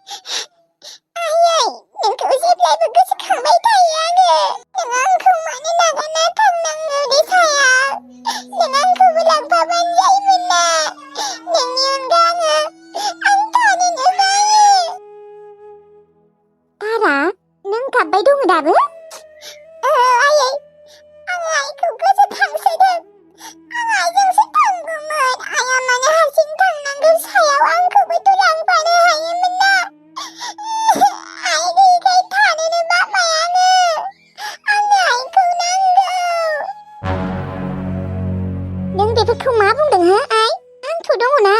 आयै नोंखौ जेब्लायबो गोसोखांबाय थायो आङो। नों आंखौ मानो नागारना थांनाङो बे सायाव? नों आंखौबो लांफाबानो जायोमोन ना। नोंनि अनगा आं थानोनो बायो। तारा, नों गाबबाय दङ दाबो? आयै, आङो आइखौ गोसोखांसोदों। आं आइजोंसो थांगौमोन। आइया मानो हारसिं थांनांगौ सायाव? आंखौबोथ' लांफानो हायोमोन ना। आइ गैयिखाय थानोनो बाबाय आङो। आंनो आइखौ नांगौ। नों बेफोरखौ मा बुंदों हो आइ? आंथ' दङ ना।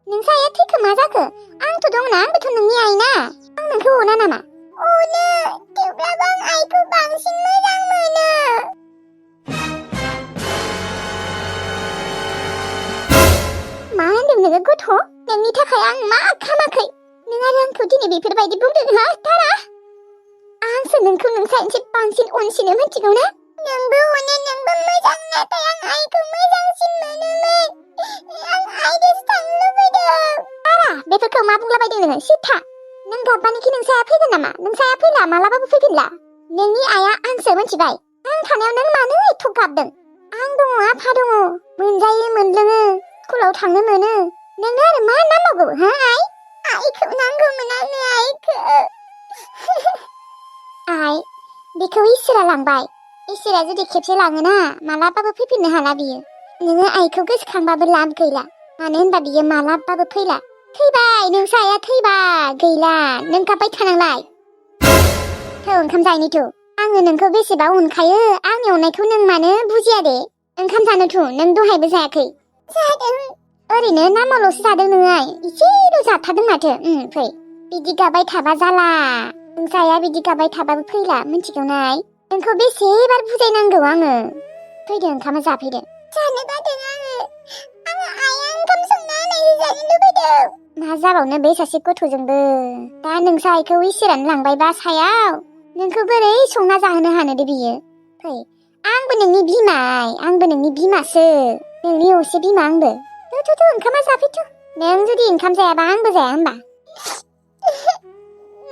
नोंसा आइया थैखो मा जाखो? आंथ' दङ ना, आंबोथ' नोंनि आइ ना। आं नोंखौ अना नामा? अनो, थेवब्लाबो आं आइखौ बांसिन मोजां मोनो। मा होनदों नोङो गथ'? नोंनि थाखाय आं मा खालामाखै? नों आरो आंखौ दिनै बेफोरबायदि बुंदों हा तारा? आंसो नोंखौ नोंसानिफ्राय बांसिन अनसिनो मिथिगौ ना? नोंबो अनो, नोंबो मोजां, नाथाय आं आइखौ मोजांसिन मोनोमोन। आं आइजोंसो थांनो लुबैदों। तारा, बेफोरखौ मा बुंलाबायदों नोङो? सिथा। नों गाबबानोखि नोंसाया फैगोन नामा? नोंसाया फैला, मालाबाबो फैफिनला। नोंनि आइया आंसो, मिथिबाय? आं थानायाव नों मानो एथ' गाबदों? आं दङ, आफा दङ। मोनजायो, मोनलोङो, स्कुलाव थांनो मोनो। नोंनो आरो मा नांबावगौ हा आइ? आइखौ नांगौमोन आंनो, आइखौ। आइ, बेखौ इसोरा लांबाय। इसोरा जुदि खेबसे लाङोना, मालाबाबो फैफिननो हाला बियो। नोङो आइखौ गोसोखांबाबो लाब गैला। मानो होनबा बियो मालाबाबो फैला। थैबाय, नोंसा आइया थैबाय, गैला। नों गाबबाय थानांलाय। थौ, ओंखाम जाहैनि थौ। आङो नोंखौ बेसेबा अनखायो। आंनि अननायखौ नों मानो बुजिया दे? ओंखाम जानो थौ, नों दहायबो जायाखै। जादों। ओरैनो नामावल'सो जादों नोङो आइ। एसेल' जाथारदों माथो। फै। बिदि गाबबाय थाबा जाला। नोंसा आइया बिदि गाबबाय थाबाबो फैला, मिथिगौ ना आइ? नोंखौ बेसेबार बुजायनांगौ आङो? फैदो, ओंखामा जाफैदो। जानो बादों आङो। आइया ओंखाम संना होनायजों जानो लुबैदों। मा जाबावनो बे सासे गथ'जोंबो? दा नोंसा आइखौ इसोरानो लांबायबा सायाव। नोंखौ बोरै संना जाहोनो हानो दे बियो? फै। आंबो नोंनि बिमा, आंबो नोंनि बिमासो। नोंनि असे बिमा आंबो। थौ, ओंखामा जाफैथ'। नों जुदि ओंखाम जायाबा आंबो जाया होमबा?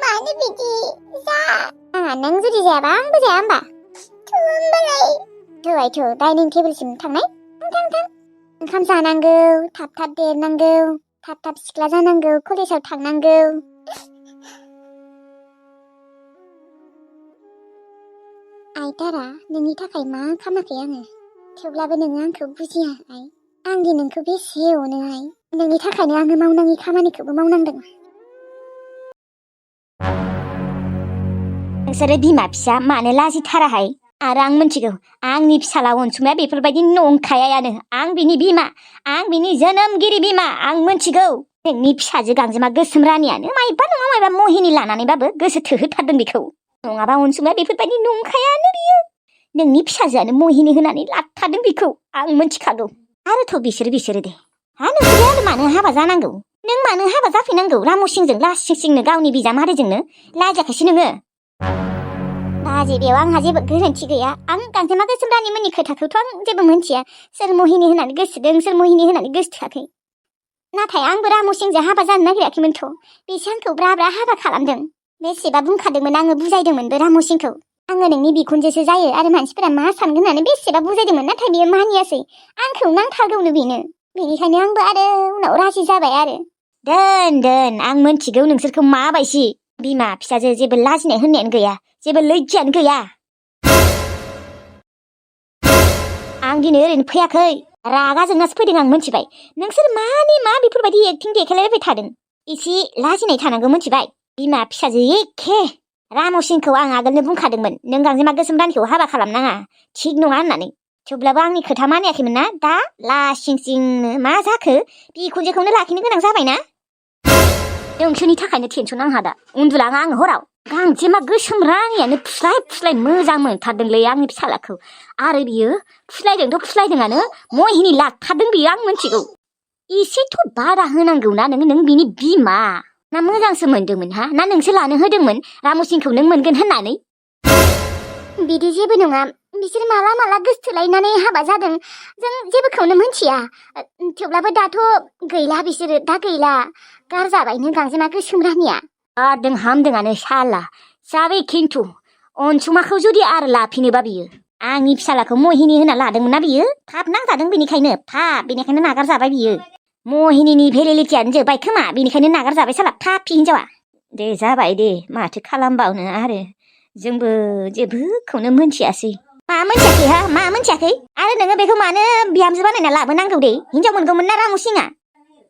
मानो बिदि? जा। नों जुदि जायाबा आंबो जाया होमबा? होमबालाय। थौ, डाइनिं टेबोलसिम थांनाय। थां। ओंखाम जानांगौ, थाब देरनांगौ, थाब सिख्ला जानांगौ, कलेजाव थांनांगौ। आइ तारा, नोंनि थाखाय मा खालामाखै आङो? थेवब्लाबो नोङो आंखौ बुजिया आइ। आंदि नोंखौ बेसे अनो आइ। नोंनि थाखायनो आङो मावनाङि खामानिखौबो मावनांदों। नोंसोरो बिमा फिसा मानो लाजिथाराहाय? आरो आं मिथिगौ, आंनि फिसाला अनसुमाया बेफोरबायदि नंखायानो। आं बिनि बिमा, आं बिनि जोनोमगिरि बिमा, आं मिथिगौ। नोंनि फिसाजो गांजेमा गोसोम रानियानो मायबा नङा मायबा महिनि लानानैबाबो गोसो थोहोथारदों बेखौ। नङाबा अनसुमाया बेफोरबायदि नंखायानो बियो। नोंनि फिसाजोआनो महिनि होनानै लाथारदों बेखौ, आं मिथिखागौ। आरोथ' बिसोरो दे। नोंसोरो आरो मानो हाबा जानांगौ? नों मानो हाबा जाफैनांगौ रामुसिंजों लासिंसिंनो, गावनि बिजामादैजोंनो? लाजियाखैसै नोङो? बाजै, बेयाव आंहा जेबो गोरोन्थि गैया। आं गांजेमा गोसोम रानिमोननि खोथाखौथ' आं जेबो मिन्थिया। सोर महिनि होनानै गोसोथोदों, सोर महिनि होनानै गोसोथोआखै। नाथाय आंबो रामुसिंजों हाबा जानो नागिराखैमोनथ'। बेसो आंखौ ब्रा हाबा खालामदों। बेसेबा बुंखादोंमोन आङो, बुजायदोंमोनबो रामुसिंखौ। आङो नोंनि बिखुनजोसो जायो आरो मानसिफोरा मा सानगोन होननानै बेसेबा बुजायदोंमोन, नाथाय बियो मानियासै। आंखौ नांथारगौनो बेनो। बेनिखायनो आंबो आरो उनाव राजि जाबाय आरो। दोन, आं मिन्थिगौ नोंसोरखौ माबायदि। बिमा फिसाजो जेबो लाजिनाय होननायानो गैया, जेबो लैज्जायानो गैया। आं दिनै ओरैनो फैयाखै, रागा जोंनासो फैदों आं, मिथिबाय? नोंसोर मानि मा बेफोरबायदि एक्टिं देखायलायबाय थादों? एसे लाजिनाय थानांगौ, मिथिबाय? बिमा फिसाजो एखे। रामसिंखौ आं आगोलनो बुंखादोंमोन, नों गांजेमा गोसोम रानिखौ हाबा खालामनाङा, थिग नङा होननानै। थेवब्लाबो आंनि खोथा मानियाखैमोन ना? दा लासिंसिंनो मा जाखो? बिखुनजोखौनो लाखिनो गोनां जाबायना? नोंसोरनि थाखायनो टेनसन आंहा दा। उन्दुलाङा आङो हराव। गांजेमा गोसोम रानियानो फुस्लाय मोजां मोनथारदोंलै आंनि फिसालाखौ। आरो बियो फुस्लायदोंआनो, महिनि लाथारदों बियो, आं मिथिगौ। एसेथ' बादा होनांगौना नों बिनि बिमा। ना मोजांसो मोनदोंमोन हा? ना नोंसो लानो होदोंमोन रामुसिंखौ नों मोनगोन होननानै? बिदि जेबो नङा। बिसोर माला गोसथोलायनानै हाबा जादों, जों जेबोखौनो मिन्थिया। थेवब्लाबो दाथ' गैला, बिसोरो दा गैला। गारजाबायनो गांजेमा गोसोम रानिया। बारदों हामदोंआनो साला जाबाय खिन्थु अनसुमाखौ जुदि आरो लाफिनोबा बियो आंनि फिसालाखौ महिनी होना लादोंमोन ना बियो थाब नांजादों बेनिखायनो नागारजाबाय बियो महिनीनि भेलिडिटियानो जोब्बाय खोमा बेनिखायनो नागारजाबाय साला फाफि हिनजावा दे जाबाय दे माथो खालामबावनो आरो जोंबो जेबोखौनो मोनथियासै मा मोनथियाखै हा मा मोनथियाखै आरो नोङो बेखौ मानो बिहामजो बानायना लाबोनांगौ दे हिनजाव मोनगौमोन ना रामुसिङा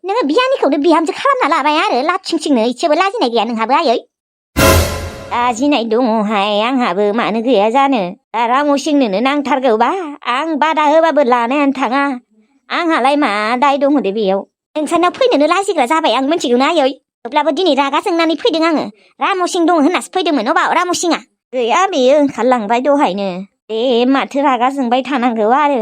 नोङो बिहानिखौनो बिहामजो खालामना लाबाय आरो लाथिंथिंनो इसेबो लाजिनाय गैया नोंहाबो आयै लाजिनाय दङहाय आंहाबो मानो गैया जानो रामुसिंनोनो नांथारगौबा आं बादा होबाबो लानायानो थाङा आंहालाय मा दाय दङ दे बेयाव नोंसानाव फैनोनो लाजिग्रा जाबाय आं मिथिगौना आयै थेवब्लाबो दिनै रागा जोंनानै फैदों आङो रामुसिं दङ होननासो फैदोंमोन अबाव रामुसिङा गैया बेयो ओंखारलांबाय दहायनो दे माथो रागा जोंबाय थानांगौ आरो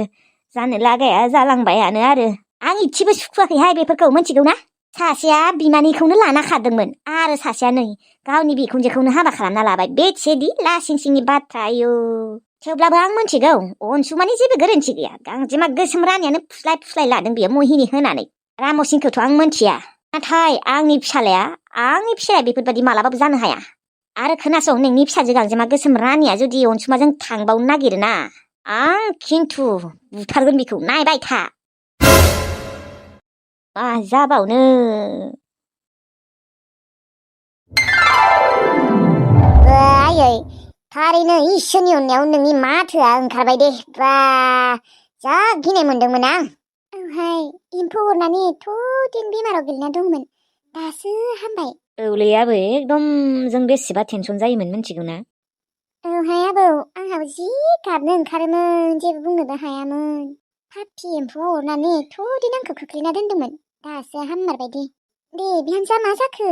जानो लागाया जालांबायानो आरो आं इसेबो सुखुवाखैहाय बेफोरखौ मिथिगौना सासेया बिमानिखौनो लाना खारदोंमोन आरो सासेया नै गावनि बिखुनजोखौनो हाबा खालामना लाबाय बेसेदि लासिं सिंनि बाथ्रा आयु थेवब्लाबो आं मिथिगौ अनसुमानि जेबो गोरोन्थि गैया गांजेमा गोसोम रानियानो फुस्लाय लादों बियो महिनी होनानै रामसिंखौथ' आं मिथिया नाथाय आंनि फिसाया बेफोरबायदि मालाबाबो जानो हाया आरो खोनासं नोंनि फिसाजो गांजेमा गोसोम रानिया जुदि अनसुमाजों थांबावनो नागिरोना आं खिन्थु बुथारगोन बेखौ नायबाय था मा जाबावनो आयै थारैनो इसोरनि अननायाव नोंनि माथोआ ओंखारबाय दे बा जा गिनाय मोनदोंमोन आं औहाय एम्फौ अरनानै एथ' दिन बेमाराव गोलैना दंमोन दासो हामबाय औलै आबै एकदम जों बेसेबा टेनसन जायोमोन मिथिगौना औहाय आबौ आंहाबो जि गाबनो ओंखारोमोन जेबो बुंनोबो हायामोन फाफि एम्फौआ अरनानै एथ' दिन आंखौ खोख्लैना दोनदोंमोन दासो हाममारबाय दे बिहामजोआ मा जाखो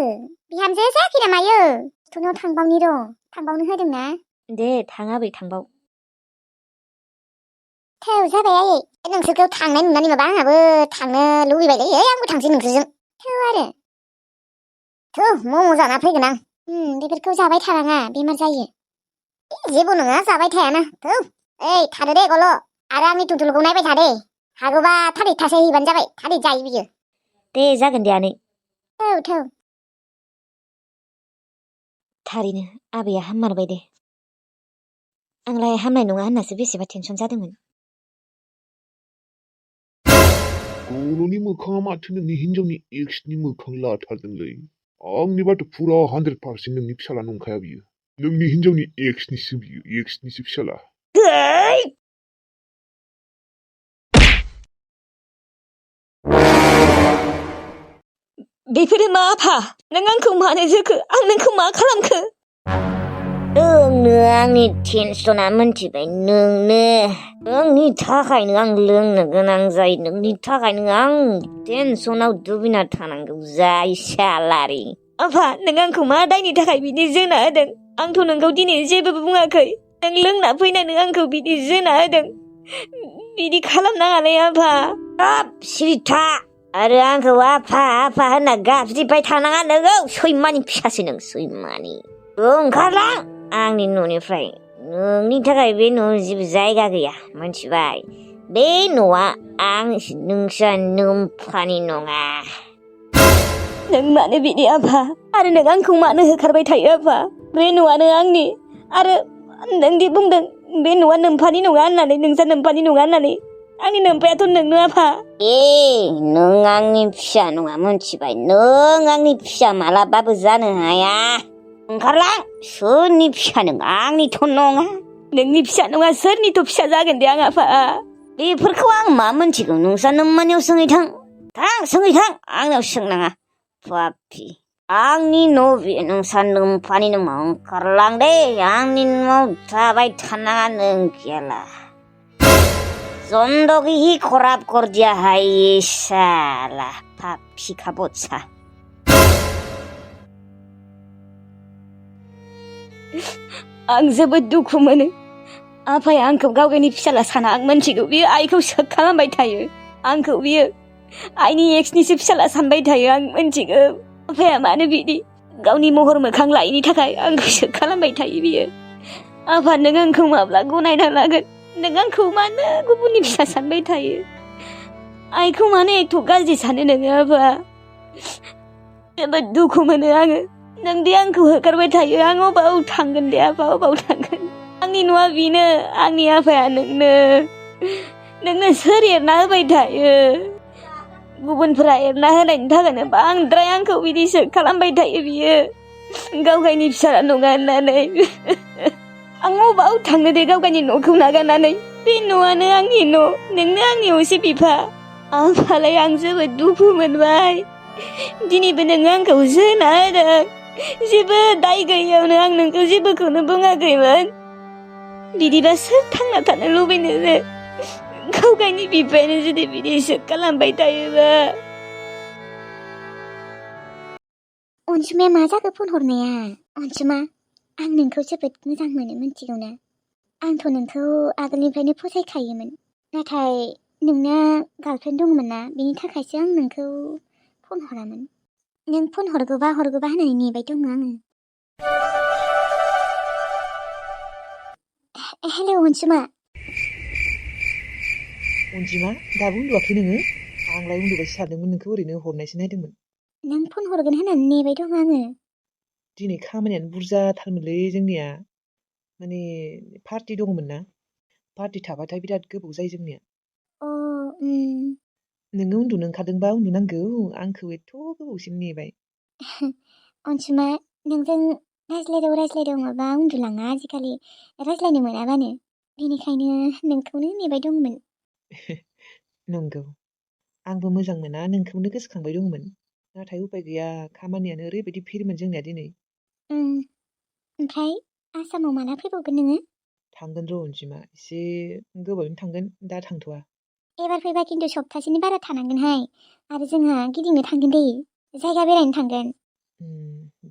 बिहामजोआ जायाखै ना मायो डक्टरनाव थांबावनो होदोंना दे थां आबै थांबाव थौ जाबाय आयै नोंसोरखौ थांनाय नुनानै माबा आंहाबो थांनो लुबैबायलै आंबो थांसै नोंसोरजों थौ आरो मम' जाना फैगोन आं बेफोरखौ जाबाय थानाङा बेमार जायो जेबो नङा जाबाय थायाना थौ ओइ थादो दे गल' आरो आंनि टुटुलखौ नायबाय थादे हागौबा थालिरथासो हैबानो जाबाय थालिर जायो बियो दे जागोन दे आनै थौ थारैनो आबैया हाममारबाय दे आंलाय हामनाय नङा होननासो बेसेबा टेनसन जादोंमोन गल'नि मोखाङा माथो नोंनि हिनजावनि एक्सनि मोखां लाथारदोंलै आंनिबाथ' फुरा 100% नोंनि फिसाला नंखाया बियो नोंनि हिनजावनि एक्सनिसो बियो एक्सनिसो फिसाला बेफोरो मा आफा नों आंखौ मानो जोखो आं नोंखौ मा खालामखो नोंनो आंनि टेनसना मोनथिबाय नोंनि थाखायनो आं लोंनो गोनां जायो नोंनि थाखायनो आं टेनसनाव दुबिना थानांगौ जाय सालारि आफा नों आंखौ मा दायनि थाखाय बिदि जोना होदों आंथ' नोंखौ दिनै जेबो बुङाखै नों लोंना फैनानै आंखौ बिदि जोना होदों बिदि खालामनाङालै आफा हाब सिरिथा आरो आंखौ आफा होनना गाबज्रिबाय थानाङा नोङो सैमानि फिसासो नों सैमानि ओंखारलां आंनि न'निफ्राय नोंनि थाखाय बे न'आव जेबो जायगा गैया मिथिबाय बे न'आ नोंस्रा नोम्फानि नङा नों मानो बिदि आफा आरो नों आंखौ मानो होखारबाय थायो आफा बे न'आनो आंनि आरो नोंदि बुंदों बे न'आ नोम्फानि नङा होननानै नोंसा नोम्फानि नङा होननानै आंनि नोम्फायाथ' नोंनो आफा नों आंनि फिसा नङा मिथिबाय नों आंनि फिसा मालाबाबो जानो हाया ओंखारलां सोरनि फिसा नों आंनिथ' नङा नोंनि फिसा नङा सोरनिथ' फिसा जागोन दे आं आफा बेफोरखौ आं मा मिथिगौ नोंसा नोम्मानियाव सोंहैथां आंनाव सोंनाङा पापि आंनि न' बेयो नोंसा नोम्फानि न'मा ओंखारलां दे आंनि न'आव थाबाय थानाङा नों गेला जन्दगिहि खराब करदिया हाय साला पापि का बच्चा आं जोबोद दुखु मोनो आफाया आंखौ गावनि फिसाला साना आं मिथिगौ बियो आइखौ सोख खालामबाय थायो आंखौ बियो आइनि एक्सनिसो फिसाला सानबाय थायो आं मिथिगौ आफाया मानो बिदि गावनि महर मोखां लायैनि थाखाय आंखौ सोख खालामबाय थायो बियो आफा नों आंखौ माब्ला गनायना लागोन नों आंखौ मानो गुबुननि फिसा सानबाय थायो आइखौ मानो एथ' गाज्रि सानो नोङो आफा जोबोद दुखु मोनो आङो नोंदि आंखौ होखारबाय थायो आं अबाव थांगोन दे आफा अबाव थांगोन आंनि न'आ बेनो आंनि आफाया नोंनो सोर एरना होबाय थायो गुबुनफोरा एरना होनायनि थाखायनो बांद्राय आंखौ बिदिसो खालामबाय थायो बियो गाव गावनि फिसाला नङा होननानै आं अबाव थांनो दे गाव गावनि न'खौ नागारनानै बे न'आनो आंनि न' नोंनो आंनि असे बिफा आंहालाय आं जोबोद दुखु मोनबाय दिनैबो नोङो आंखौ जोना होदों जेबो दाय गैयैयावनो आं नोंखौ जेबोखौनो बुङाखैमोन बिदिबा सोर थांना थानो लुबैनो गाव गावनि बिफायानो जुदि बिदिसो खालामबाय थायोबा अनसुमाया मा जाखो फन हरनाया अनसुमा आं नोंखौ जोबोद मोजां मोनो मिथिगौ ना आंथ' नोंखौ आगोलनिफ्रायनो फसायखायोमोन नाथाय नोंना गार्लफ्रेन्ड दंमोन ना बेनि थाखायसो आं नोंखौ फन हरामोन नों फन हरगोबा होननानै नेबाय दङ आङो हेलौ अनसुमा अनजिमा दाबो उन्दुआखै नोङो आंलाय उन्दुबायसो सानदोंमोन नोंखौ ओरैनो हरनायसो नायदोंमोन नों फन हरगोन होननानै नेबाय दङ आङो दिनै खामानियानो बुरजाथारमोनलै जोंनिया माने पार्टि दङमोन ना पार्टि थाबाथाय बिराद गोबाव जायो जोंनिया नोङो उन्दुनो ओंखारदोंबा उन्दुनांगौ आंखौ एथ' गोबावसिम नेबाय अनसुमा नोंजों रायज्लायदाव माबा उन्दुलाङा आजिखालि रायज्लायनो मोनाबानो बेनिखायनो नोंखौनो नेबाय दंमोन नंगौ आंबो मोजां मोना नोंखौनो गोसोखांबाय दंमोन नाथाय उपाय गैया खामानियानो ओरैबायदि भिरमोन जोंनिया दिनै ओमफ्राय आसामाव माला फैबावगोन नोङो थांगोन र' अनजिमा एसे गोबावैनो थांगोन दा थांथ'वा एबार फैबा खिन्थु सप्तासेनि बारा थानांगोनहाय आरो जोंहा गिदिंनो थांगोन दे जायगा बेरायनो थांगोन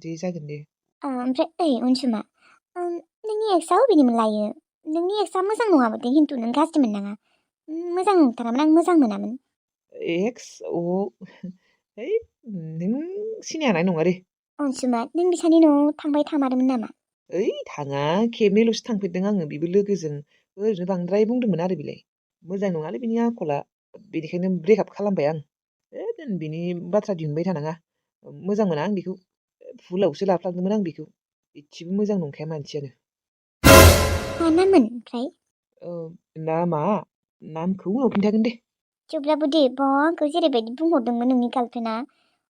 दे जागोन दे ओमफ्राय ओइ अनसुमा नोंनि एक्सआ अबेनिमोन लायो नोंनि एक्सआ मोजां नङामोन खिन्थु नों गाज्रि मोननाङा मोजां नंथारामोन आं मोजां मोनामोन एक्स है नों सिनाय हानाय नङा दे अनसुमा नों बिसानि न'आव थांबाय थामारमोन नामा ओइ थाङा खेबनैल'सो थांफेरदों आङो बेबो लोगोजों ओरैनो बांद्राय बुंदोंमोन आरो बिलाय मोजां नङालै बिनि आखला बेनिखायनो ब्रेकआप खालामबाय आं बिनि बाथ्रा दिहुनबाय थानाङा मोजां मोना आं बेखौ भुलावसो लाफ्लांदोंमोन आं बेखौ एसेबो मोजां नंखाया मानसियानो मा नाममोन ओमफ्राय नामा नामखौ उनाव खिन्थागोन दे थेवब्लाबो दे आंखौ जेरैबायदि बुंहरदोंमोन नोंनि गार्लफ्रेन्डआ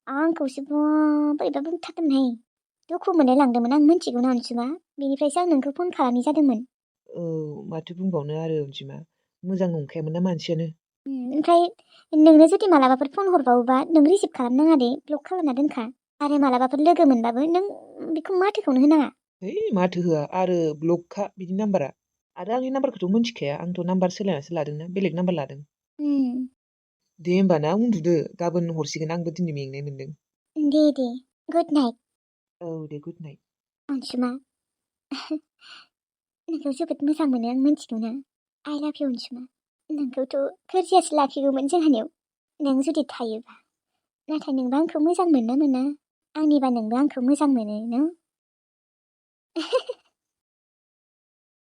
आंखौसो बोरैबा बुंथारदोंमोनहाय दुखु मोनलाय लांदोंमोन आं मिथिगौ ना अनसुमा बेनिफ्रायसो आं नोंखौ फन खालामनाय जादोंमोन माथो बुंबावनो आरो अनजिमा मोजां नंखायामोन ना मानसियानो ओमफ्राय नोंनो जुदि मालाबाफोर फन हरबावोबा नों रिसिभ खालामनाङा दे ब्लक खालामना दोनखा आरो मालाबाफोर लोगो मोनबाबो नों बेखौ माथोखौनो होनाङा है माथो होआ आरो ब्लकखा बिनि नाम्बारा आरो आंनि नाम्बारखौथ' मिथिखाया आंथ' नाम्बार सोलायनासो लादोंना बेलेग नाम्बार लादों दे होमबा ना उन्दुदो गाबोन हरसिगोन आंबो दिनै मेंनाय मोन्दों दे गुड नाइट औ दे गुड नाइट अनसुमा नोंखौ जोबोद मोजां मोनो आं मिथिगौ ना आइ लाभ इउ अनसुमा नोंखौथ' गोरजियासो लाखिगौमोन जोंहानियाव नों जुदि थायोबा नाथाय नोंबो आंखौ मोजां मोना आंनिबा नोंबो आंखौ मोजां मोनो न